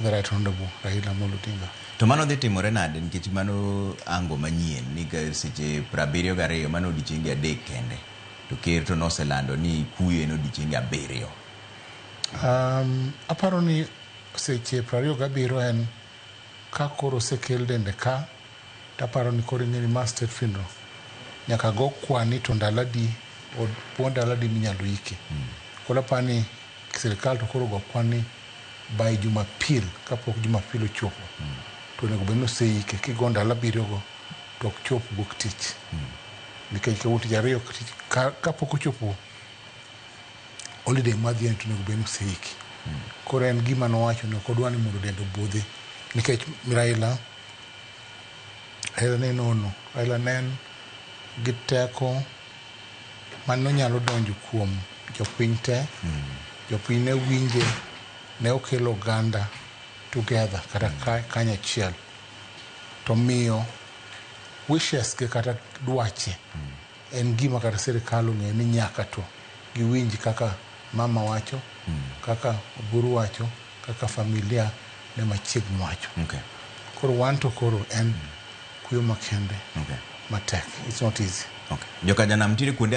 The Right Honorable Raila Amolo Odinga. To mano dhi timore nade nikech mano ango manyien ni ka seche 72, mano odiochienge 3 kende, to ker to noselando ni kuyo en odiochienge 7. Aparo ni seche 27 en ka koro osekel dende ka, taparo ni koro ing'e ni ma state funeral nyaka go kwani to ndalo adi, bwo ndalo adi minyalo ike. Koro aparo ni sirikal to koro go kwan ni by Jumapil, kapok Jumapil ochopo to onego bed ni oseike. Kigo ndalo 7 go to ok chop wuok tich, nikech ka wuok tich ariyo kapok ochopo holiday madhi to onego bed ni oseiki. Koro en gima nowacho ni ok odwa ni mondo dende obudhi, nikech Raila ne nono Raila ne en gi teko mane onyalo donjo kuom jopiny te. Jopiny ne winje, ne okelo oganda together kata kanyachiel, to miyo wishes ge kata dwache en gima kata sirikal ong'eyo ni nyaka to giwinj kaka mama wacho, kaka Oburu wacho, kaka familia ne machiegni wacho. Koro wan to koro en kuyo makende matek. It's not easy. Okay. Joka janam nitiere kuonde